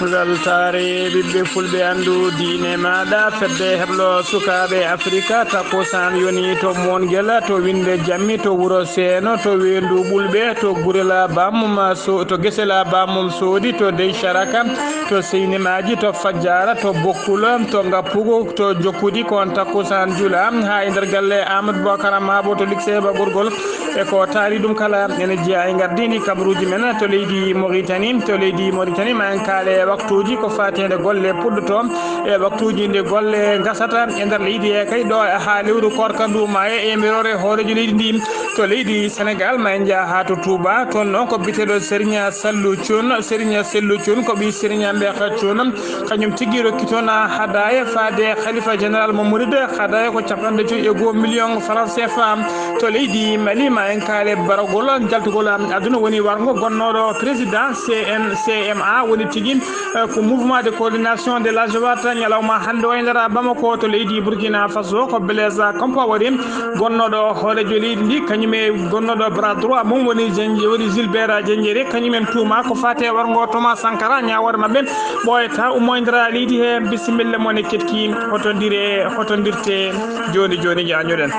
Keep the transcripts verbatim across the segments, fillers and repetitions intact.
Ngal taare ɓiɓɓe fulɓe anndu diine maaɗa, fedde heblo sukaaɓe Afrika, takkusaan yoni to Moongel, to Winnde Jammi, to Wuro Seeno, to Weendu Ɓulɓe, to Gurela Bamum, so, to Gesela Bamum Soodi, to Dey Caraka, to Seynimaaji, to Fajjaara, to Bokkul, to Ngappugo, to Jokkudi, ko on takkusaan jula, haa e nder galle Amadou Bokara Mabo to Likse Bagorgol. E ko taari ɗum kala, ene jeyaa e ngardiindi kabaruuji men to leydi Moritani. To leydi Moritani, ma en kaale waktuuji ko faati e nde golle puɗɗotoo, e waktuuji nde golle ngasata e nder leydi. E kay ɗo e haa lewru koorka ndu, ma e emirore hooreejo leydi ndi. To leydi Senegal, ma en njaha haa to Touba, toon noon ko biyeteeɗo Serigne Sallu Cuun. Serigne Sallu Cuun ko ɓii Serigne Mbeexa Cuun. Kañum tigi rokkitono hadaya faade Khalifa Général mo Mouride, hadaya ko capanɗe joyi e goho million franc C F A. To leydi Mali, ma en kaale baragol jaltugol aduna woni warngo gonnooɗo président C N C M A, woni tigi, eh, ko Mouvement de Coordination de la Jobat, ñalawma hannde o e nder Bamako. To leydi Burkina Faso, ko Blaise Compaoré gonnooɗo hooreejo leydi ndi, kañum e gonnooɗo bras droit mum woni Jen-, woni Gilbert Diengéré, kañum en tuuma ko faati e warngo Thomas Sankara, ñaawoore maɓɓe ɓooyata ummoyndira leydi he. Bisimilla mon e keɗki, hotondire, hotondirte jooni jooni, jaañoɗen.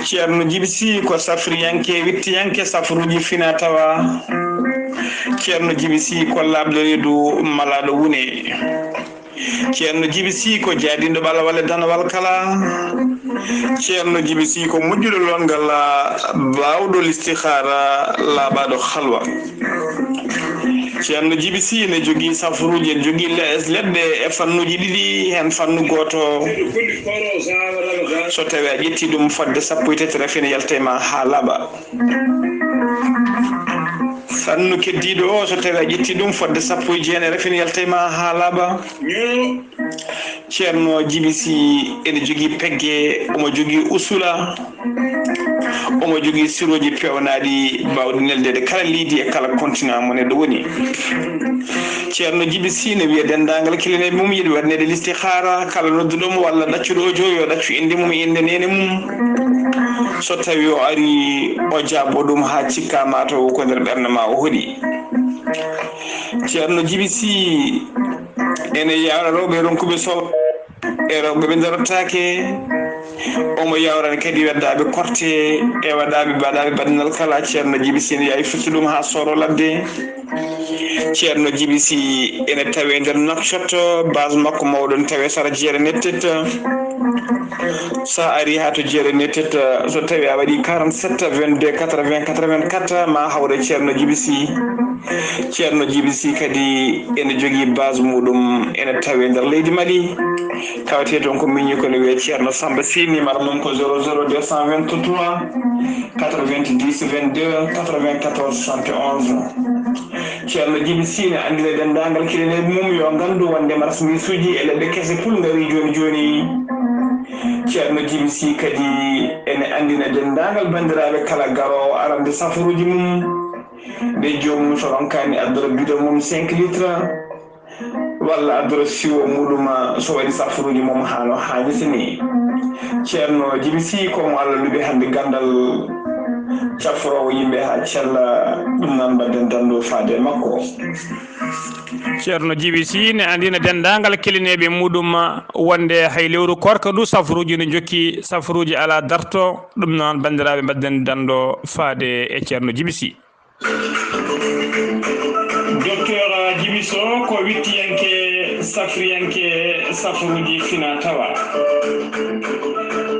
Ceerno Jibi Sih ko safriyanke, wittiyanke safruuji fina tawa. Ceerno Jibi Sih ko laaɓɗo reedu malaaɗo wune. Ceerno Jibi Sih ko jaadinɗo ɓalawal e danawal kala. Ceerno Jibi Sih ko moƴƴuɗo longal, baawɗo listihaara, laaɓaaɗo halwa. Ceerno Jibi Sih ne jogii safruuji, en jogii le-, leɗɗe e fannuuji ɗiɗi, heen fannu gooto, so tawii a ƴettii ɗum fodde sappo e tati, rafine yalta e ma haa laaɓa. Fannu keddiiɗo o, so tawii a ƴettii ɗum fodde sappo e jeenayi, rafine yalta e ma haa laaɓa. Ceerno Jibi Sih ene jogii pegge, omo jogii usula, omo jogii sirooji peewnaaɗi baawɗi neldeede kala leydi e kala continent mo neɗɗo woni. Ceerno Jibi Sih ne wiya denndaangal kilineeɓe mum yiɗi waɗaneede listihaara, kala nodduɗo mo walla ɗaccuɗo o jo yo ɗaccu innde mum e innde neene mum. So tawii o arii, o jaabo ɗum haa cikka mataw ko nder ɓernde ma o hoɗi. Ceerno Jibi Sih ene yawra rewɓe ronkuɓe so e rewɓe ɓe darotaake. Omo yawrani kadi weddaaɓe korte e waɗaaɓe baɗaaɓe baɗinal kala. Ceerno Jibi Sih ne yawi firti ɗum haa sooro ladde. Ceerno Jibi Sih ene tawee nder Nouakchott, base makko mawɗo ne tawee sara Jeere Nettet. So a arii haa to Jeere Nettet, so tawii a waɗii quarante-sept vingt-deux quatre-vingts quatre-vingt-quatre, ma hawre Ceerno Jibi Sih. Ceerno Jibi Sih kadi ene jogii base muɗum, ene tawee nder leydi Mali. Tawetee toon ko miñi ko ne wiyee Ceerno Samba Sih, numéro mum ko zéro zéro deux cent vingt-trois quatre-vingt-dix vingt-deux quatre-vingt-quatorze soixante et onze. Ceerno Jibi Sih ne anndina denndaangal kilineeɓe mum yo nganndu wonde marsandiisuuji e leɗɗe kese pul ngarii jooni jooni. Ceerno Jibi Sih kadi ene anndina denndaangal banndiraaɓe kala garoowo arande safaruuji mum, nde joomum so ronkaani addude bidon mum cinq litres, walla addude siwo muɗum so waɗi safaruuji mum haa no haanirta ni. Ceerno Jibi Sih ko mo Allah luɓi hannde ganndal cafroowo yimɓe haa cella, ɗum noon mbaɗden danndo faade e makko. Ceerno Jibi Sih ne anndina denndaangal kelineeɓe muɗum wonde hay lewru koorka ndu safaruuji ne njokki, safaruuji alaa darto, ɗum noon banndiraaɓe mbaɗden danndo faade e Ceerno Jibi Sih. Docteur Jibi Sow ko wittiyanke, safriyanke, safaruuji fina tawa.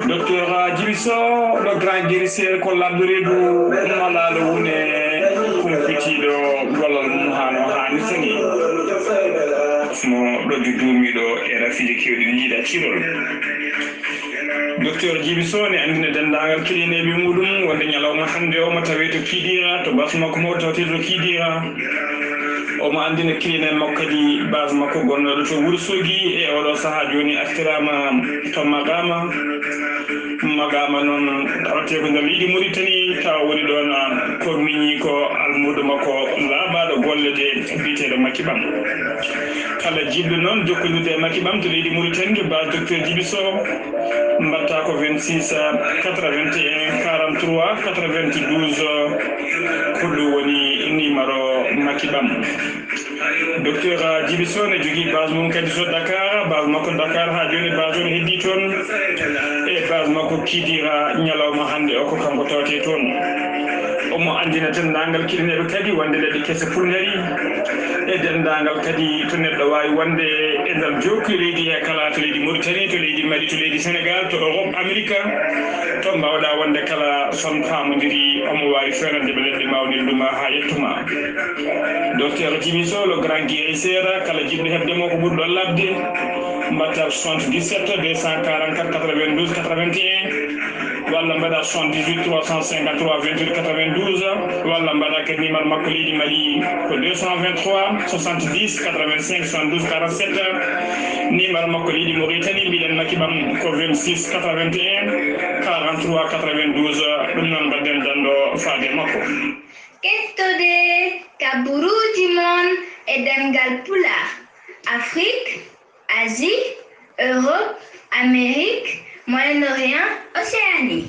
Docteur Jibi Sow, le grand guérisseur, ko labɗo reedu, malaaɗo wune, kumpitiiɗo gollal mum haa no haanirta ni. Mo ɗo duumiiɗo e rafiiji keewɗi ɗi njiiɗa ciirol. Docteur Jibi Sow ne anndina denndaangal keɗineeɓe muɗum wonde ñalawma hannde o mo tawee to Kiidiira, to bas makko mawɗo tawetee to Kiidiira. Omo anndina keɗineeɓe makko kadi bas makko gonnooɗo to Wuro Soogi e oɗo sahaa jooni artiraama to Maqaama. Maqaama noon tawetee ko nder leydi Muritani, tawa woni ɗoon ko miñi ko almuudo makko laaɓaaɗo. Golle de biyeteeɗo Makibam. Kala jiɗɗo noon jokkondirde e Makibam to leydi Mauritanie, to base docteur Djibi Sow, mbaɗta ko vingt-six quatre-vingt-un quarante-trois quatre-vingt-douze, ko ɗum woni numéro Makibam. Docteur Djibi Sow ne jogii base mum kadi to Dakar, base makko Dakar haa jooni, base o ne heddii toon. E base makko Kidira, ñalawma hannde o ko kanko tawetee toon. Omo anndina denndaangal keɗineeɓe kadi wonde leɗɗe kese pulneri, e denndaangal kadi to neɗɗo waawi wonde e nder jokki leydi he kala, to leydi Mauritanie, to leydi Mali, to leydi Sénégal, to Europe, Amerika, to mbaawɗaa wonde kala, so on paamondiri, omo waawi feewnande ɓe leɗɗe mawnirɗuma haa yettuma. Docteur Djibi Sow, le grand guérisseur, kala jiɗɗo heɓde mo ko ɓuri ɗon labde, mbaɗta soixante-dix-sept deux cent quarante-quatre quatre-vingt-douze quatre-vingt-un, walla mbaɗa soixante-dix-huit trois cent cinquante-trois vingt-huit quatre-vingt-douze, walla mbaɗa kadi numéro makko leydi Mali ko deux cent vingt-trois soixante-dix quatre-vingt-cinq soixante-douze quarante-sept, numéro makko leydi Mauritanie, mbiɗen Makibam ko vingt-six quatre-vingt-un quarante-trois quatre-vingt-douze, ɗum noon mbaɗɗen dando faade makko. Kettude kabaruuji mon e ɗemngal Pulaar, Afrik, Asie, Europe, Amérique, Moyen-Orient, Océanie.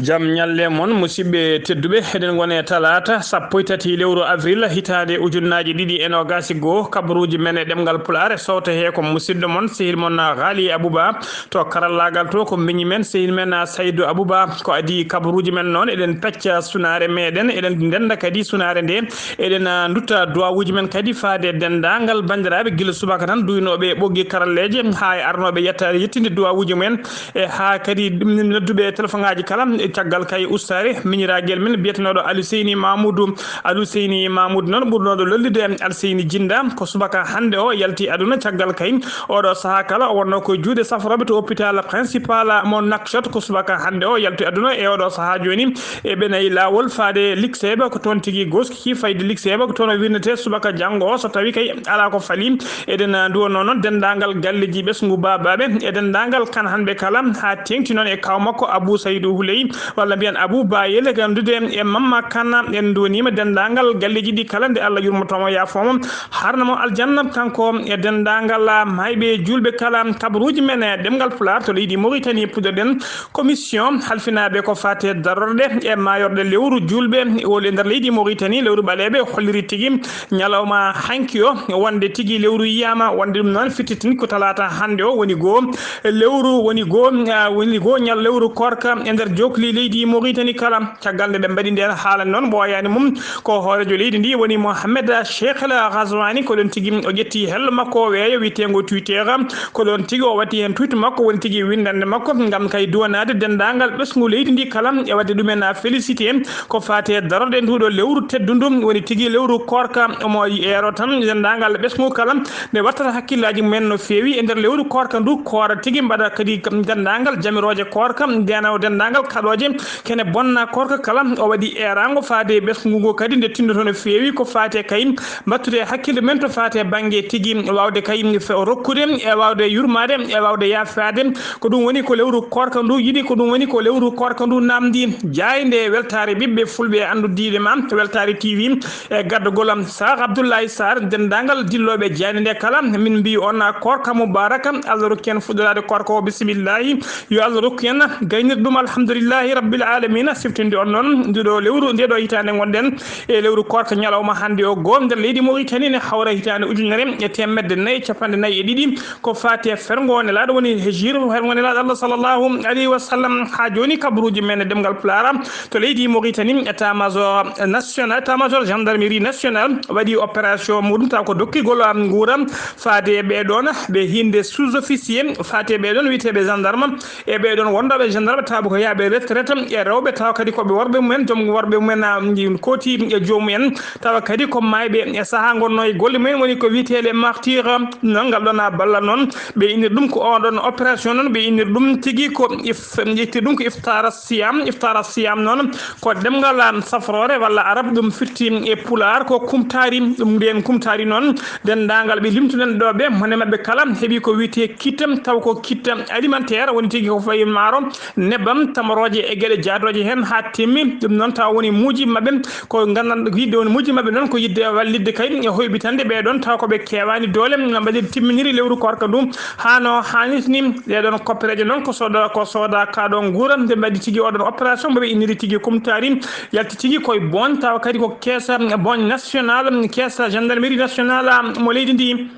Jam ñalle mon, musidɓe tedduɓe. Eɗen ngoni e talaata sappo e tati lewru avril, hitaande ujunnaaji ɗiɗi e noogaas e goo. Kabaruuji men e ɗemngal Pulaar e sowto he ko musidɗo mon, sehil mon, Ghali Abouba. To karallaagal to ko mbeñi men, sehil men, a, Saydou Abouba. Ko adii kabaruuji men noon, eɗen pecca sunaare meɗen, eɗen ndennda kadi sunaare nde, eɗen, a, ndutta duwawuuji men kadi faade denndaangal banndiraaɓe gila subaka tan duynooɓe e ɓoggi karalleeje, haa e arnooɓe yettaade yettinde duwawuuji mumen, e haa kadi ɗum nodduɓe e telefoŋaaji kala, e caggal kay ustaare miñiraagel men biyetenooɗo Aluseyni Mamoudou. Aluseyni Mamoudou noon ɓurnooɗo lollude Alseyni Jinda, ko subaka hannde o yalti aduna, caggal kay oɗo sahaa kala o wonnoo ko e juuɗe safrooɓe to hôpital principal mo Nouakchott. Ko subaka hannde o yalti aduna e oɗo sahaa jooni. E ɓe nayi laawol faade Likseeɓe, ko toon tigi goskiki fayde Likseeɓe, ko toon o wirnetee subaka janngo o, so tawi kay alaa ko fali. Eɗen, ah, nduwonoo noon denndaangal galleeji ɓesngu Baabaaɓe, e denndaangal Kan hanɓe kala, haa teeŋti noon e kaaw makko Abou Saydou Houley, walla mbiyen Abou Bayel, ganndude e Mamma Kan. En nduwoniima denndaangal galleeji ɗi kala, nde Allah yurmoto mo, yaafoo mo, harna mo aljanna, kanko e denndaangal, ah, maayɓe juulɓe kala. Kabaruuji men e ɗemngal Pulaar to leydi Mauritanie, puɗɗoɗen commission halfinaaɓe ko faati e darorɗe e maayorɗe lewru juulɓe woni e nder leydi Mauritanie, lewru ɓaleeɓe, holliri tigi ñalawma hanki o wonde tigi lewru yiyaama, wonde ɗum noon firtitini ko talaata hannde o woni goo lewru, woni goo, ah, woni goo ñal lewru koorka e nder jokli leydi Mauritanie kala. Caggal nde ɓe mbaɗi ndeen haala noon, ɓooyaani mum ko hooreejo leydi ndi woni Mohamed Cheikh El Ghazouani, ko ɗoon tigi o ƴetti hello makko o weeyo wiyeteengo Twitter, ko ɗoon tigi o waɗi heen tweet makko, woni tigi winndannde makko ngam kay duwanaade denndaangal ɓesngu leydi ndi kala, e waɗde ɗumen a félicité ko faati e darorɗe nduuɗo lewru teddundu, woni tigi lewru koorka. Omo eero tan denndaangal ɓesngu kala nde wattata hakkillaaji mumen no feewi e nder lewru koorka ndu, koora tigi, mbaɗa kadi denndaangal jamirooje koorka, ndeenaw denndaangal kaɗooje kene bonna koorka kala. O waɗi eeraango faade e ɓesngu ngu kadi nde tinndotoo no feewi ko faati e kay mbattude hakkille men to faati e bannge tigi waawde kay fe-, rokkude e waawde yurmaade e waawde yaafaade. Ko ɗum woni ko lewru koorka ndu yiɗi, ko ɗum woni ko lewru koorka ndu naamndi. Jaaynde weltaare ɓiɓɓe fulɓe e anndudiiɓe ma, weltaare T V, e gardagol am Sarr Abdoulaye Sarr, denndaangal dillooɓe jaaynde nde kala, min mbiyi on koorka mubaaraka, Allah rokki en fuɗɗoraade koorka o, bisimillahi, yo Allah rokku en gaynirɗe ɗum, alhamdulillahi rabbil alamina. Siftinde on noon, nduɗo lewru, ndeɗo hitaande ngonɗen e lewru koorka, ñalawma hannde o goo nder leydi Mauritanie ne hawra hitaande ujunere e teemedde nayi e capanɗe nayi e ɗiɗi, ko faati e ferngo nelaaɗo woni hijira, ferngo nelaaɗo Allah sallallahu alayhi wa sallam. Haa jooni kabaruuji men e ɗemngal Pulaar to leydi Mauritanie, état major national, état major gendarmerie nationale waɗi opération muɗum, taw ko dokkirgol, am, nguura faade e ɓee ɗoon ɓe hinde sous-officier, faade e ɓee ɗoon wiyeteeɓe gendarme, e ɓee ɗoon wondooɓe gendarme, taw ko yaaɓe retraite, e rewɓe, taw kadi ko ɓe worɓe mumen, joom worɓe mumen, am, kooti e joom mumen, tawa kadi ko maayɓe e sahaa ngonnoo e golle mumen, woni ko wiyeteeɗe martyr. Noon ngal ɗoon ballal noon, ɓe innir ɗum ko oon ɗoon opération noon, ɓe innir ɗum tigi ko if-, ƴetti ɗum ko iftara siyam, iftara siyam noon ko ɗemngal, am, safroore walla arab, ɗum firti e pulaar ko kumtaari. Ɗum ndeen kumtaari noon, denndaangal ɓe limtuɗen ɗo ɓe, mone maɓɓe kala heɓi ko wiyetee kit, taw ko kit alimentaire, woni tigi ko fayi maaro, nebbam, tamarooje e geɗe jaadooje heen haa timmi. Ɗum noon tawa woni muuji maɓɓe ko nganndan-, yiɗde woni muuji maɓɓe noon ko yiɗde wallitde kay e hoyɓitande ɓee ɗoon tawa ko ɓe keewaani doole no mbaɗir timminiri lewru koorka ndu haa no haanirta ni. Ɗee ɗoon koppereeje noon ko sooda, ko sooda kaa ɗoon nguura nde mbaɗi tigi oo ɗoon opération mo ɓe inniri tigi kumtaari yalti tigi koye Boñ tawa kadi ko keesa Boñ national, keesa gendarmerie national mo leydi ndi.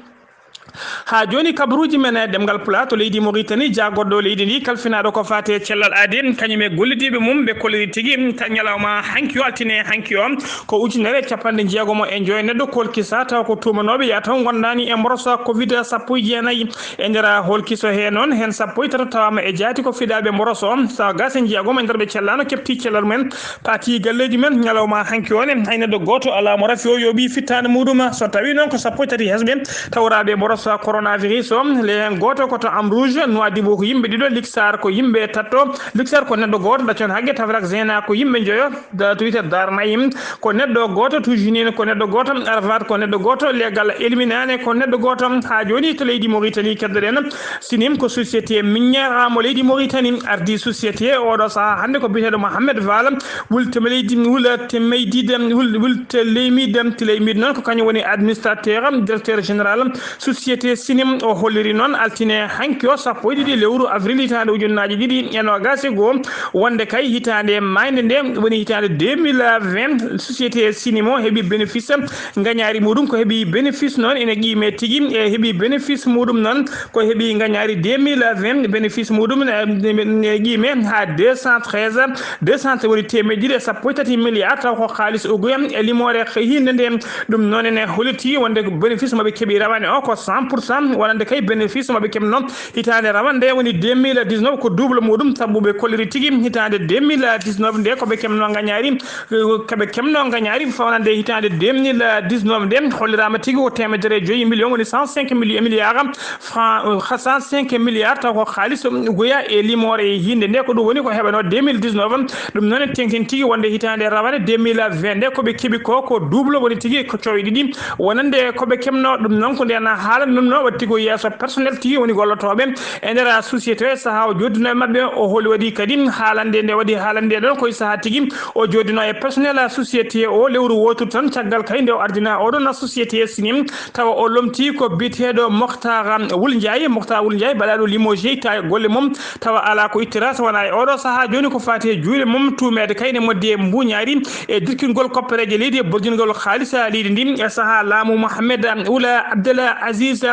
Haa jooni kabaruuji men e ɗemngal Pulaar to leydi Mauritanie, jaagorɗo leydi ndi kalfinaaɗo ko faati e cellal aadi, kañum e gollidiiɓe mum ɓe kolliri tigi ta-, ñalawma hanki o, altine hanki o, ko ujunere e capanɗe jeegom e joy neɗɗo kolkisa tawa ko tuumanooɓe yataw ngondaani e mborosa covid sappo e jeenayi. E nder holkiso hee noon, heen sappo e tato tawaama e jaati ko fiɗaaɓe mboroso, tawa gaasen jeegom e nder ɓe cellaano keɓti cellal mumen, paati galleeji men ñalawma hanki o ne. Hay neɗɗo gooto alaa mo rafi o yooɓi fittaandu muɗum. So tawii noon ko sappo e tati hesɓe tawraaɓe mboros coronavirus o, le heen gooto ko to Am Rouge, Nouadhibou ko yimɓe ɗiɗo, Liksar ko yimɓe tatto, Liksar ko neɗɗo gooto, ɗaccon hakke, Tafrak Zena ko yimɓe njoyo, da-, to wiyetee Dar Naim ko neɗɗo gooto, Toujinine ko neɗɗo gooto, Arafat ko neɗɗo gooto, Legal Elminane ko neɗɗo gooto. Haa jooni to leydi Mauritanie keddoɗen, Sinim ko société minière mo leydi Mauritanie, ardii société oɗo sahaa hannde ko biyeteeɗo Mohamed Val, wul Temeydid, wul Temeydid, wul, wul Teleymid, Teleymid noon ko kañum woni administrateur, directeur général société Sinim. O holliri noon altine hanki o sappo e ɗiɗi lewru avril hitaande ujunnaaji ɗiɗi e noogaas e goo wonde kay hitaande maayde nde woni hitaande deux mille vingt, société Sinim o heɓi bénéfice, ngañaari muɗum ko heɓi bénéfice noon ene qiime tigi, e heɓi bénéfice muɗum noon ko heɓi ngañaari deux mille vingt, bénéfice muɗum, eh, qiime haa deux cent treize, deux cent woni teemedde ɗiɗi e sappo e tati milliards, taw ko kaalis uguya e limoore hiinde nde. Ɗum noon ene holiti wonde bénéfice mo ɓe keɓi rawane o ko cent pour cent, wonande kay bénéfice mo ɓe keɓno hitaande rawane nde woni deux mille dix-neuf ko double muɗum, sabu ɓe kolliri tigi hitaande deux mille dix-neuf nde ko ɓe keɓno ngañaari, eh, ko ɓe keɓno ngañaari fawnande hitaande deux mille dix-neuf nde holliraama tigi ko teemedere e joyi million woni cent cinq milliards franc, eh, cent cinq milliards taw ko kaalis uguya e limoore e hiinde nde ko ɗum woni ko heɓano deux mille dix-neuf. Ɗum noon en teŋtin tigi wonde hitaande rawane deux mille vingt nde ko ɓe keɓi ko ko double woni tigi ko cowi ɗiɗi wonande ko ɓe keɓno. Ɗum noon ko nden haala ɗum no waɗti ko yeeso personnel tigi woni gollotooɓe e nder société o e sahaa o jooddino e maɓɓe o holi waɗi kadi haalande nde waɗi haalande ɗon koye sahaa tigi o jooddino e personnel société o lewru wootoru tan caggal kay nde o ardina oɗon société Sinim. Tawa o lomtii ko biyeteeɗo Mokhtar Wul Ndiaye, Mokhtar Wul Ndiaye, baɗaaɗo limogé, itta e golle mum, tawa alaa ko ittira so wonaa e oɗo sahaa jooni ko faati e juuɗe mum, tuumeede kay ne moddi e mbuuñaari e dirkingol koppereeje leydi e bojjingol haalisa leydi ndi e sahaa laamu Mohamed Wul Abdel Aziz.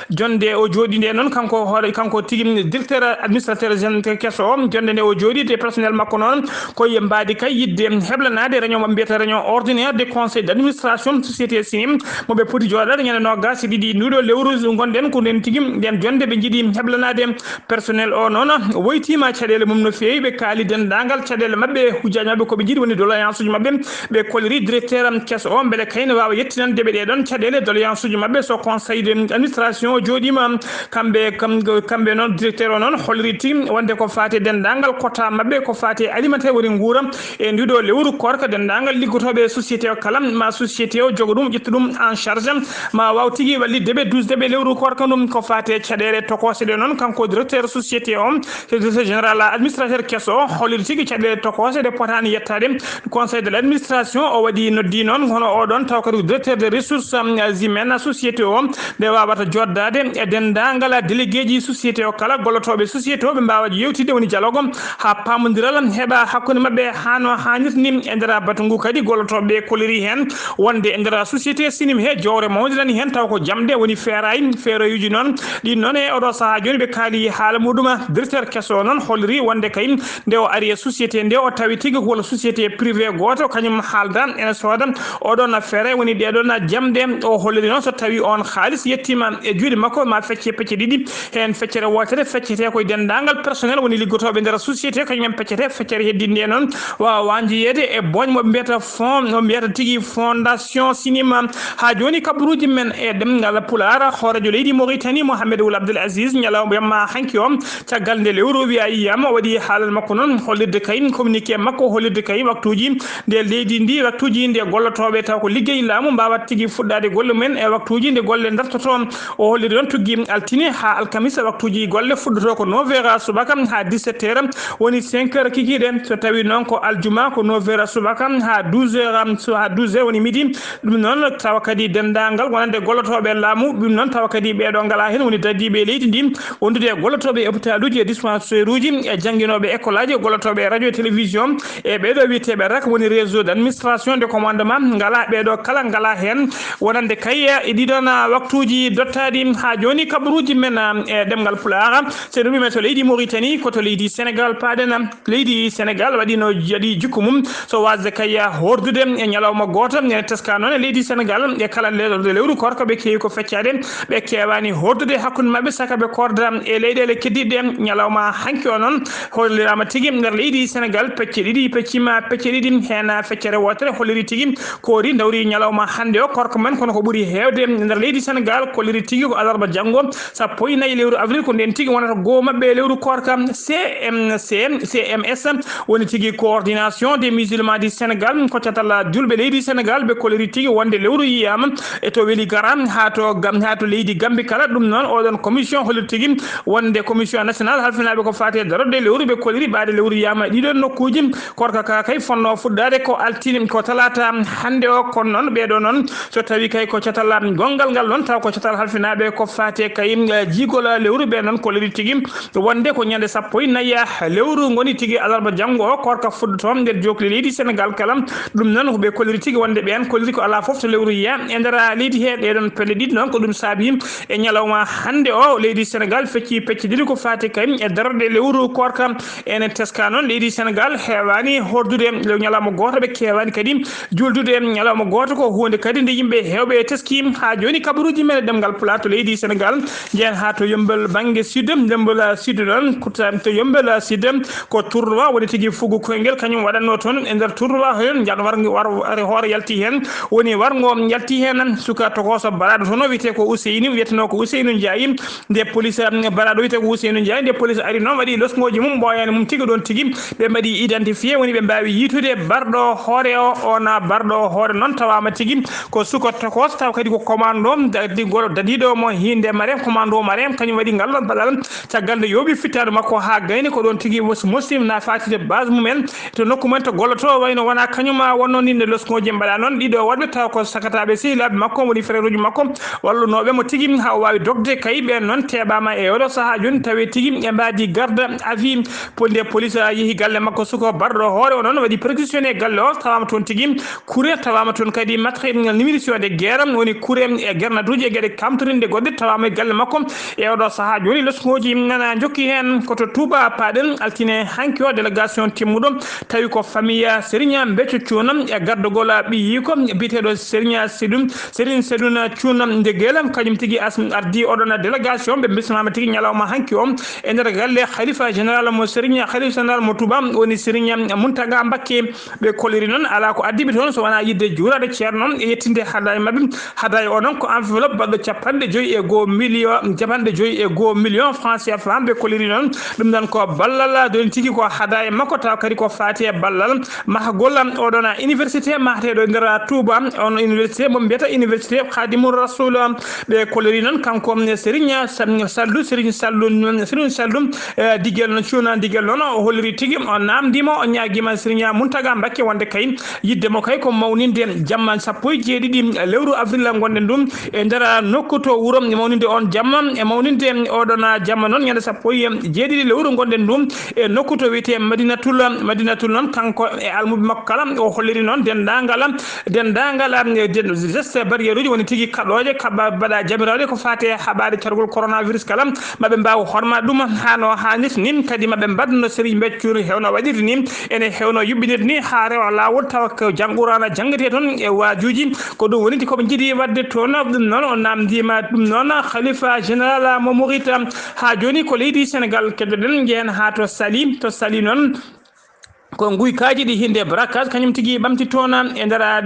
Jonnde o jooɗi nde noon, kanko hoore, kanko tigi directeur administrateur général keso o, jonnde nde o jooɗi e personnel makko noon, ko e mbaadi kay yiɗde heblanaade réunion mo mbiyata réunion ordinaire de conseil d'administration société Sinim, mo ɓe poti jooɗaade ñande noogaas e ɗiɗi nduɗo lewru ngonɗen ko nden tigi. Nden jonnde ɓe njiɗi heblanaade personnel o noon woytiima caɗeele mum no feewi. Ɓe kaali denndaangal caɗeele maɓɓe, hujjaaji maɓɓe ko ɓe njiɗi woni doléance uji maɓɓe. Ɓe kolliri directeur keso o mbele kay ne waawa yettinande ɓe ɗee ɗoon caɗeele doléance uji maɓɓe. So conseil d'administration o jooɗiima, kamɓe, kam-, kamɓe noon directeur o noon holliri tigi wonde ko faati e denndaangal quota maɓɓe, ko faati e alimentaire woni nguura e ndiɗo lewru koorka, denndaangal liggotooɓe e société o kala, ma société o jogo ɗum, ƴetta ɗum en charge, ma waaw tigi wallitde ɓe, duusde ɓe lewru koorka ndum. Ko faati e caɗeele tokoose ɗe noon, kanko directeur société o, directeur général administrateur keso o, holliri tigi caɗeele tokoose ɗe potaani yettaade. Conseil de l'administration o waɗi noddi noon, hono oɗon taw kadi directeur des ressources, um, humaines société o, nde waawata joddaade e denndaangal délégué ji société o kala, gollotooɓe société o, ɓe mbaawa yewtidde woni dialogue haa paamondiral heɓa hakkunde maɓɓe haa no haanirta ni. E nder batu ngu kadi gollotooɓe ɓe kolliri heen wonde e nder société Sinim he jowre mawnde nani heen taw ko jamɗe woni feeraay, feerayuuji noon. Ɗin noon e oɗo sahaa jooni ɓe kaali haala muɗum. Directeur keso o noon holliri wonde kay nde o ari e société nde o tawi tigi ko wala société privé gooto kañum haalda ene sooda oɗon feere woni ɗeɗon jamɗe. O holliri noon so tawi on haalis yettima e juuɗe makko ma fecce pecce ɗiɗi. Heen feccere wootere feccete koye denndaangal personnel woni liggotooɓe nder société, kañum en peccete feccere heddinde noon waawa njiyeede e boñ mo ɓe mbiyata fond, mo mbiyata tigi fondation Sinim. Haa jooni kabaruuji men e ɗemngal Pulaar, hooreejo leydi Mauritanie Mohamed Wul Abdel Aziz ñalawma yamma hanki o, caggal nde lewru wiya yiyama, o waɗi haalal makko noon hollirde kay communiqué makko hollirde kay waktuuji nde leydi ndi, waktuuji nde gollotooɓe taw ko liggey laamu mbaawata tigi fuɗɗaade golle mumen e waktuuji nde golle dartoto. O holliri noon tuggi altine haa alkamisa, waktuuji golle fuɗɗotoo ko neuf heures subaka haa dix-sept heures, woni cinq heures kikiiɗe. So tawii noon ko aljuma, ko neuf heures subaka haa douze heures, so haa douze heures woni midi. Ɗum noon tawa kadi denndaangal wonande gollotooɓe laamu, ɗum noon tawa kadi ɓeeɗo ngalaa heen, woni dadiiɓe leydi ndi, wondude e gollotooɓe e hôpitaluuji e dispensaire uji, e jannginooɓe école aji, gollotooɓe e radio e télévision, e ɓeeɗo wiyeteeɓe rak, woni réseau d'administration de commandement, ngalaa ɓeeɗo kala ngalaa heen. Wonande kay e ɗiɗon waktuuji dottaaɗi haa jooni, kabaruuji men e ɗemngal Pulaar, so en mbiyii to leydi Mauritanie, ko to leydi Sénégal paaɗen. Leydi Sénégal waɗino, waɗi jikku mum so waasde kay hordude e ñalawma gooto. Ene teska noon e leydi Sénégal, e kala le-, lewru koorka ɓe keewi ko feccaade, ɓe keewaani hordude hakkunde maɓɓe, saka ɓe koorda e leyɗeele keddiiɗe. Ñalawma hanki o noon holliraama tigi nder leydi Sénégal, pecce ɗiɗi pecciima, pecce ɗiɗi heen feccere wootere holliri tigi koori ndawri ñalawma hannde o koorka men, kono ko ɓuri heewde nder leydi Sénégal kolliri tigi ko alarba janngo, sappo e nayi lewru avril, ko ndeen tigi wonata goo maɓɓe e lewru koorka. C M C, C M S, woni tigi coordination des musulmans du Sénégal, ko catal julɓe leydi Sénégal, ɓe kolliri tigi wonde lewru yiyaama e to weli gara haa to Gam-, haa to leydi Gambi kala. Ɗum noon, oɗon commission holliri tigi wonde commission nationale halfinaaɓe ko faati e darorde lewru, ɓe kolliri ɓaade lewru yiyaama e ɗiɗon nokkuuji. Koorka ka kay fonnoo fuɗɗaade ko altine, ko talaata hannde o, kono noon ɓeeɗo noon, so tawii kay ko catal gonngal ngal noon, taw ko catal halfinaaɓe ko faati e kay, eh, jiigol lewru, ɓe noon kolliri tigi wonde ko ñande sappo e nayi lewru ngoni tigi alarba janngo o, koorka fuɗɗotoo nder jookli leydi Sénégal kala. Ɗum noon ko ɓe kolliri tigi wonde ɓeen kolliri ko alaa fof to lewru yiya e nder leydi he. Ɗee ɗoon pelle ɗiɗi noon ko ɗum saabi e ñalawma hannde o, leydi Sénégal fecci pecce ɗiɗi ko faati kay e darorde lewru koorka. Ene teska noon, leydi Sénégal heewaani hordude le-, ñalawma gooto, ɓe keewaani kadi juuldude ñalawma gooto. Ko huunde kadi nde yimɓe heewɓe teski. Haa jooni, kabaruuji men e ɗemngal Pulaar to leydi Sénégal, njehen haa to Yummbel bannge sud. Yummbel sud noon, ko ta-, to Yummbel sud, ko tournoi woni tigi fugu koyngel, kañum waɗatnoo toon. E nder tournoi heen, njan war-, war-, war-, hoore yalti heen, woni warngo yalti heen, suka tokooso baraaɗo toon o, wiyetee ko Ousseynou, wiyetenoo ko Ousseynou Ndiaye. Nde police, um, baraaɗo wiyetee ko Ousseynou Ndiaye, nde police ari noon, waɗi losngooji mum, ɓooyaani mum tigi ɗoon tigi. Ɓe mbaɗi identifié, woni ɓe mbaawi yiitude barɗo hoore o. Oon barɗo hoore noon tawaama tigi ko suka tokos, tawa kadi ko commando, da-, di-, gol-, dadiiɗo mo hiinde Marème, commando Marème, kañum waɗi ngal ɗoon baɗal. Caggal nde yooɓi fittaandu makko haa gayni, ko ɗoon tigi mos-, mosim na faati e base mum en. To nokku men to gollotoo, wayno wonaa kañum a wonnoo ni nde losngooji mbaɗaa noon. Ɗiɗo woɗɓe taw ko sakataaɓe sehilaaɓe makko, woni frère uji makko, wallunooɓe mo tigi haa o waawi dogde. Kay ɓeen noon teeɓaama e oɗo sahaa jooni, tawi tigi e mbaadi garde à vue. Pol-, nde police yehi galle makko, suka barɗo hoore o noon waɗi perquisitionné galle o, tawaama toon tigi kure, tawaama toon kadi matériel munition de guerre, woni kure e grenade uji e geɗe kamtorinde goɗɗe, tawaama e galle makko. E oɗo sahaa jooni, losngooji nana njokki heen. Ko to Touba paaɗen altine hanki o, délégation timmuɗo, tawi ko famille Serigne Béthio Thioune e gardagol ɓiyi ko biyeteeɗo Serigne Sédou, Serigne Sédouna Thioune Ndegelam, kañum tigi as-, ardi oɗon délégation. Ɓe bismaama tigi ñalawma hanki o e nder galle Khalifa général mo Serigne, Khalifa général mo Touba, woni Serigne Mountaga Mbacké. Ɓe kolliri noon, alaa ko addi ɓe toon so wonaa yiɗde juuraade Ceerno e yettinde hadaya maɓɓe. Hadaya o noon ko enveloppe baɗɗo capanɗe joyi e goo million, capanɗe joyi e goo million franc C F A. Ɓe kolliri noon ɗum noon ko ballal, doni tigi ko hadaya makko, tawa kadi ko faati e ballal mahgol oɗon université maheteeɗo e nder Touba, on université mo mbiyata université Khadimou Rassoul. Ɓe kolliri noon kanko Serigne Sam-, Sallu, Serigne Sallu, Serigne Sallu, eh, Digel noon, Cuuna Digel noon, o holliri tigi, o naamndiima, o ñaagiima Serigne Mountaga Mbacké wonde kay yiɗde mo kay ko mawninde jamma sappo e jeeɗiɗi lewru avril ngonɗen ɗum e nder nokku to wuro, mawninde on jamma, e mawninde oɗon jamma noon ñande sappo e jeeɗiɗi lewru ngonɗen ɗum e nokku to wiyetee Madinatul, Madinatul noon, kanko e almuɓe makko kala, o holliri noon denndaangal, denndaangal, am, den-, geste barrière uji woni tigi kaɗooje, kaɓa-, mbaɗa jamiraaɗe ko faati e haɓaade cargol coronavirus kala, maɓe mbaawa hormaade ɗum haa no haanirta nin, kadi maɓe mbaɗ no Serigne Béthio Thioune hewno waɗirde ni, ene hewno yuɓɓinirde ni haa rewa laawol, tawa ko janngo Qur'aana janngetee toon e waajuuji. Ko ɗum woni ko ɓe njiɗi waɗde toon. Ɗum noon o naamndiima ɗum noon Khalifa général mo Mouride. Haa jooni ko leydi Sénégal keddoɗen, njehen haa to Saly. To Saly noon, ko nguykaaji ɗi hinde braquage, kañum tigi ɓamti toon e nder, ah,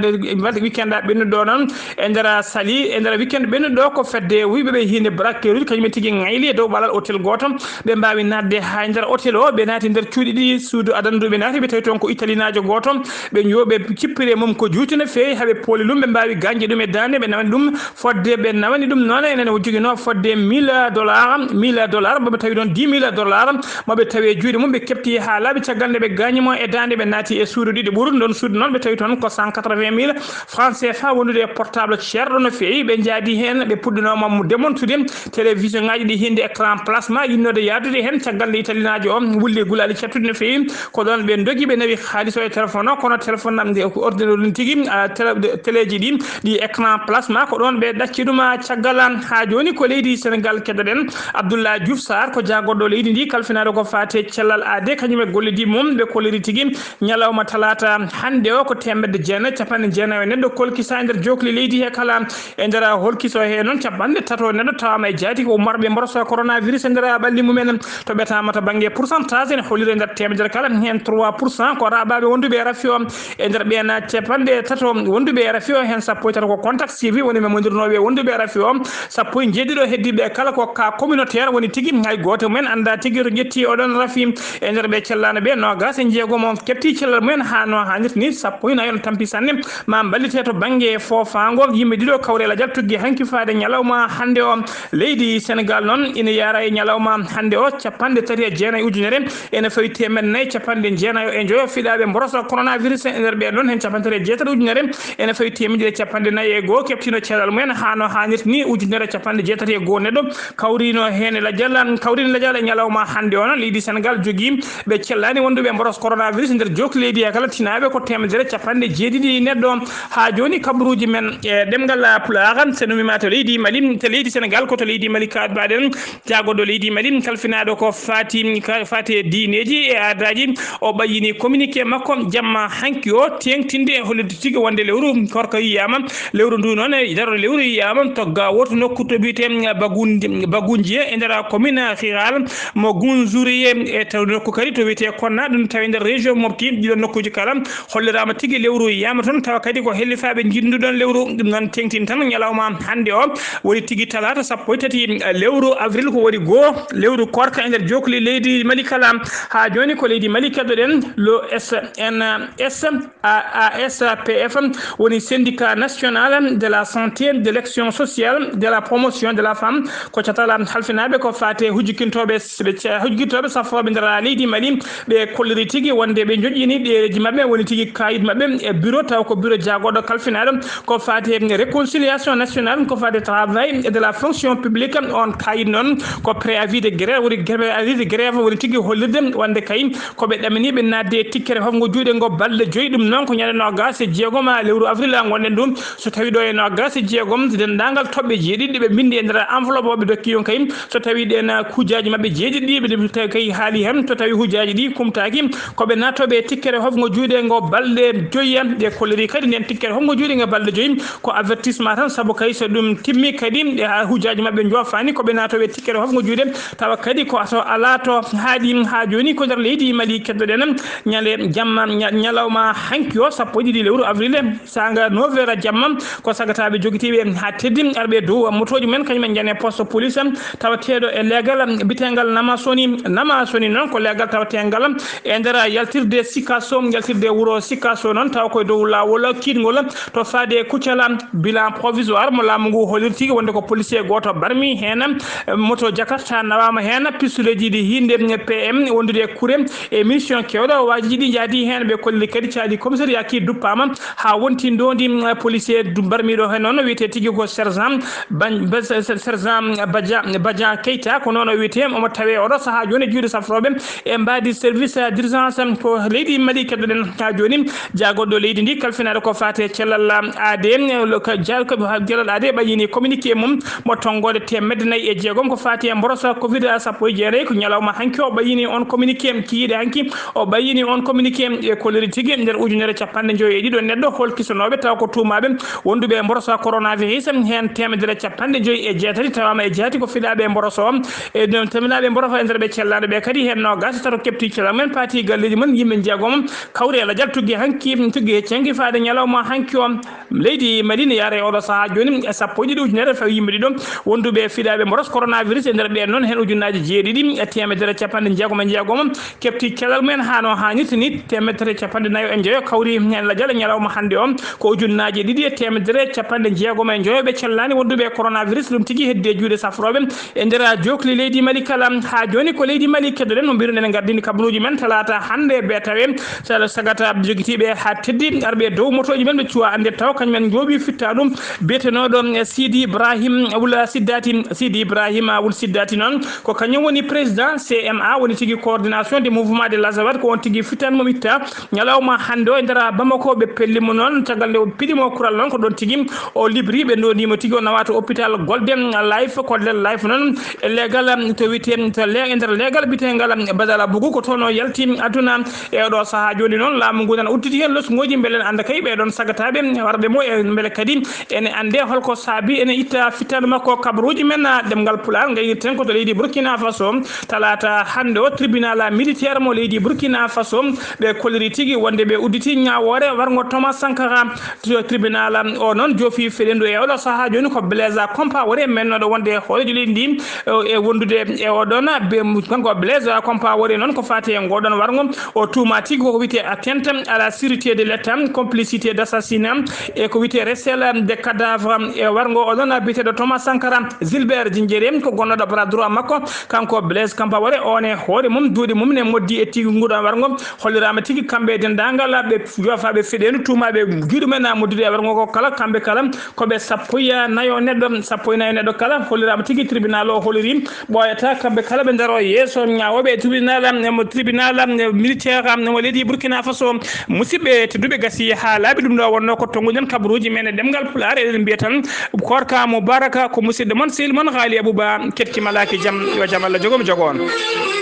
weekend ɓennuɗo noon, e nder Saly, e nder weekend ɓennuɗo ko fedde wuyɓe ɓe hinde braqueuruji, kañum tigi ngayli e dow ɓalal hôtel gooto. Ɓe mbaawi naatde haa e nder hôtel o, ɓe naati nder cuuɗi ɗi, suudu adandu ɓe naati, ɓe tawi toon ko Italinaajo gooto. Ɓe ñoo ɓe cippire mum ko juuti no feewi, haa ɓe pooli ɗum, ɓe mbaawi gañde ɗum e daande, ɓe nawani ɗum fodde, ɓe nawani ɗum noon, enen o joginoo fodde mille dollars, mille dollars, mo ɓe tawi ɗoon dix mille dollars, mo ɓe tawi e juuɗe mum, ɓe keɓti haa laaɓi caggal nde ɓe gañi mo e daande, ɓe naati e suudu ɗiɗi ɓuru. Ɗoon suudu noon, ɓe tawi toon ko cent quatre-vingt mille francs C F A wondude e portable ceerɗo no feewi. Ɓe njaadi heen, ɓe puɗɗinooma mo démontude télévision ŋaaji ɗi hinde écran plasma, yinnode yaadude heen caggal nde Italinaajo o wulli gulaali cattuɗi no feewi. Ko ɗoon ɓe ndogi, ɓe nawi haalis o e téléphone o, kono téléphone am nde ko ordinateur ɗum tigi, ah, télé-, téléji ɗi, ɗi écran plasma, ko ɗoon ɓe ɗacci ɗum, ah, caggal. Haa jooni ko leydi Sénégal keddoɗen. Abdoulaye Diouf Sarr ko jaagoɗo leydi ndi, kalfinaaɗo ko faati e cellal aade, kañum e golle ɗi mum, ɓe kolliri tigi ñalawma talaata hannde o ko teemedde jeenayi, capanɗe jeenayi e neɗɗo kolkisa e nder jookli leydi he kala. E nder holkiso he noon, capanɗe tato neɗɗo tawama e jaati ko ummarɓe mboroso coronavirus e nder ɓalli mumen. To ɓetama to bannge pourcentage, ene holliri e nder teemedere kala, heen trois pour cent ko raaɓaaɓe wonduɓe e rafi o. E nder ɓeen capanɗe tato wonduɓe e rafi o, heen sappo e tato ko contact suivi, woni memondirnooɓe e wonduɓe e rafi o. Sappo e jeeɗiɗo heddiiɓe kala ko cas communautaire, woni tigi hay gooto mum en anndaa tigi to ƴetti oɗon rafi. E nder ɓe cellaano ɓe, noogaas e jeegom o keɓti cellal mum en haa no haanirta ni, sappo e nayo on tampi sanne. Ma mballite to bannge foofaango, yimɓe ɗiɗo kawre lajal tuggi hanki faade ñalawma hannde o. Leydi Senegal noon ina yaara e ñalawma hannde o, capanɗe tati e jeenayi ujunere, ene fawi teemedde nayi capanɗe jeenayi e njoyo fiɗaaɓe mboroso coronavirus. E nder ɓeen noon, heen capanɗe tati e jeetati ujunere, ene fawi teemedde capanɗe nayi e goo keɓtino cellal mumen haa no haanirta ni, ujunere capanɗe jeetati e goo neɗɗo kawrino heen e lajal, kawrino lajal e ñalawma hannde o. Noon leydi Senegal jogii ɓe cellaani wonduɓe mboros coronavirus nder jookli leydi he kala tinaaɓe ko teemedere capanɗe jeeɗiɗi neɗɗo. Haa jooni kabaruuji men e ɗemngal Pulaar, so numiima to leydi Mali, to leydi Senegal, ko to leydi Mali kaaɗ mbaɗen. Jaagoɗo leydi Mali kalfinaaɗo ko faati, ka-, faati e diineeji e aadaaji, o ɓayyini communiqué makko jamma hanki o, teeŋtinde e hollirde tigi wonde lewru korka yiyaama, lewru ndu noon e darorde lewru yiyaama to ga-, woto nokku to wiyetee Bagun-, Bagunjiye e nder commune rurale mo Gunzuriye, e taw nokku kadi to wiyetee Konna, ɗum tawi nder région Mopti. Ɗiɗon nokkuuji kala holliraama tigi lewru yiyaama toon, tawa kadi ko hellifaaɓe njinnduɗon lewru. Ɗum noon teeŋtin tan ñalawma hannde o, woni tigi talaata sappo e tati lewru avril, ko woni goo lewru koorka e nder jookli leydi Mali kala. Haa jooni ko leydi Mali keddoɗen, le S N S A A S P F, woni syndicat national de la santé, de l'action sociale, de la promotion de la femme, ko catal halfinaaɓe ko faati e hujjikintooɓe, ɓe ca-, hujjikintooɓe safrooɓe nder leydi Mali. Ɓe kolliri tigi wonde ɓe njoƴƴini ɗereeji maɓɓe, woni tigi kayit maɓɓe e bureau, taw ko bureau jaagoɗo kalfinaaɗo ko faati e réconciliation nationale, ko faati e travail et de la fonction publique. On kayit noon ko préavis de grève, woni préavis de grève, woni tigi hollirde wonde kay ko ɓe ɗamini ɓe naatde e tikkere hofngo juuɗe ngo balɗe joyi. Ɗum noon ko ñande noogaas e jeegom lewru avril ngonɗen ɗum. So tawi ɗo e noogaas e jeegom, denndaangal toɓɓe jeeɗiɗi ɗe ɓe mbinndi e nder enveloppe o, ɓe dokki on kay, so tawi ɗeen, ah, hujjaaji maɓɓe jeeɗiɗi ɗi ɓe tawi kay haali heen, so tawi hujjaaji ɗi kumtaaki, ko ɓe naatooɓe e tikkere hofngo juuɗe ngo balɗe joyi. Ɓe kolliri kadi ndeen tikkere hofngo juuɗe ngo balɗe joyi ko avertissement tan, sabu kay so ɗum timmi kadi, e haa hujjaaji maɓɓe njoofaani, ko ɓe naatooɓe e tikkere hofngo juuɗe, tawa kadi ko ato alaa to haaɗi. Haa jooni ko nder leydi Mali keddoɗen ñande jamma, ña-, ñalawma hanki o, sappo e ɗiɗi lewru avril, saanga neuf heures jamma, ko sagataaɓe jogitiiɓe haa teddi arɓe dow motooji mumen, kañum en njani poste police tawateeɗo e leegal biyeteegal Namasoni. Namasoni noon ko leegal tawateengal e nder yaltirde Sikaso, yaltirde wuro Sikaso noon, tawa koye dow laawol kiiɗngol to faade Kucala. Bilan provisoire mo laamu ngu holliri tigi wonde ko policier gooto barmi heen, moto Jakarta nawaama heen, pistoleeji ɗi hinde P M wondude e kure e mission keewɗo, waaji ɗi njaadi heen. Ɓe kolli kadi caali commissariat ki duppaama haa wonti ndoondi, mm, policier du-, barmiiɗo heen noon wiyetee tigi ko sergent Ban-, Ba-, se-, se-, sergent Badia, Badia Keita, ko noon o wiyetee, omo tawee oɗo sahaa jooni e juuɗe safrooɓe e mbaadi service d'urgence ko leydi Mali keddoɗen haa jooni. Jaagoɗo leydi ndi kalfinaaɗo ko faati e cellal aade, lo-, ka-, jaa-, ko ha-, cellal aade ɓayyini communiqué mum mo tonngoode teemedde nayi e jeegom ko faati e mboroso covid sappo e jeenayi. Ko ñalawma hanki o ɓayyini on communiqué, kikiiɗe hanki o ɓayyini on communiqué e kolliri tigi nder ujunere capanɗe joyi e ɗiɗo neɗɗo holkisanooɓe tawa ko tuumaaɓe wonduɓe e mboroso coronavirus. Heen teemedere capanɗe joyi e jeetati tawaama e jaati ko fiɗaaɓe e mboroso o. E ɗum teminaaɓe mboroso e nder ɓe cellaaɗo ɓe kadi heen noogaas e tato keɓti cellal mumen paati galleeji Mon yimɓe jeegom kawri e lajal tuggi hanki, tuggi e cenki faade ñalawma hanki o. Leydi Mali ne yaara e oɗo sahaa jooni e sappo e ɗiɗi ujunere fawi yimɓe ɗiɗo wonduɓe e fiɗaaɓe mboros coronavirus. E nder ɓeen noon, heen ujunnaaji jeeɗiɗi e teemedere e capanɗe jeegom e jeegom keɓti kelal mumen haa no haanirta ni. Teemedere e capanɗe nayo e njoyo kawri heen lajal e ñalawma hannde o, ko ujunnaaji ɗiɗi e teemedere e capanɗe jeegom e njoyo ɓe cellaani wonduɓe e coronavirus, ɗum tigi heddi e juuɗe safrooɓe e nder jookli leydi Mali kala. Haa jooni ko leydi Mali keddoɗen, no mbiruɗen en gardini kabaruuji men talaata hannde e beetawe. Sala sagata jogitiiɓe haa teddi arɓe dow motooji men ɓe cuwa annde taw kañum en njooɓi fittaandu biyetenooɗo Sidi Ibrahim Wul Siddati, Sidi Ibrahim Wul Siddati noon ko kañum woni président C M A, woni tigi coordination des mouvements de l'Azawad, ko on tigi fittaandu mo itta ñalawma hannde o e nder Bamako. Ɓe pelli mo noon, caggal nde o piɗi mo kural noon, ko ɗon tigi o libri, ɓe ndoni mo tigi, o nawa to hôpital Golden Life, Golden Life noon e leegal, um, to wiyte, to le-, e nder leegal biyetengal, um, Badala Bugu, ko toon o yalti aduna. E oɗo sahaa jooni noon, laamu ngu nana udditi heen losngooji, mbele en annda kay ɓee ɗoon sagataaɓe warɓe mo, e mbele kadi ene anndee holko saabi ene itta fittaandu makko. Kabaruuji men, ah, ɗemngal Pulaar, ngaynirten ko to leydi Burkina Faso. Talaata hannde o, tribunal militaire mo leydi Burkina Faso, ɓe kolliri tigi wonde ɓe udditi ñaawoore warngo Thomas Sankara. To tribunal o noon joofi feɗendu e oɗo sahaa jooni ko Blaise Compaoré, mennooɗo wonde e hooreejo leydi ndi, e wondude e oɗon be-, kanko Blaise Compaoré noon ko faati e ngoɗon warngo, o tuuma tigi ko wiyte atteinte à la sûreté de l'État, complicité d'assassinat, e ko wiyte recel de cadavre e warngo oɗon biyeteeɗo Thomas Sankara. Gilbert Jinjere ko gonnoɗo bras droit makko, kanko Blaise Compaoré, on e hoore mum, juuɗe mum ne moddi e tigi nguɗon warngo. Holliraama tigi kamɓe e denndaangal ɓe joofaaɓe feɗeendu, tuumaaɓe juuɗe mumen, ah, moddude e warngo ko kala, kamɓe kala ko ɓe sappo e nayo neɗɗo, sappo e nayo neɗɗo kala. Holliraama tigi tribunal o holliri ɓooyata kamɓe kala ɓe ndaro yeeso ñaawooɓe e tribunal, ah, mo tribunal, ah, militaire, ah, mo leydi Burkina Faso. Musidɓe tedduɓe, gasi haa laaɓi, ɗum ɗo wonno ko tonnguɗen kabaruuji men e ɗemngal Pulaar, eɗen mbiya tan koorka mubaraka, ko musidɗo mon sehil mon Haali Abuba, keɗki malaaki jam, yo jam Allah jogo mo jogo on.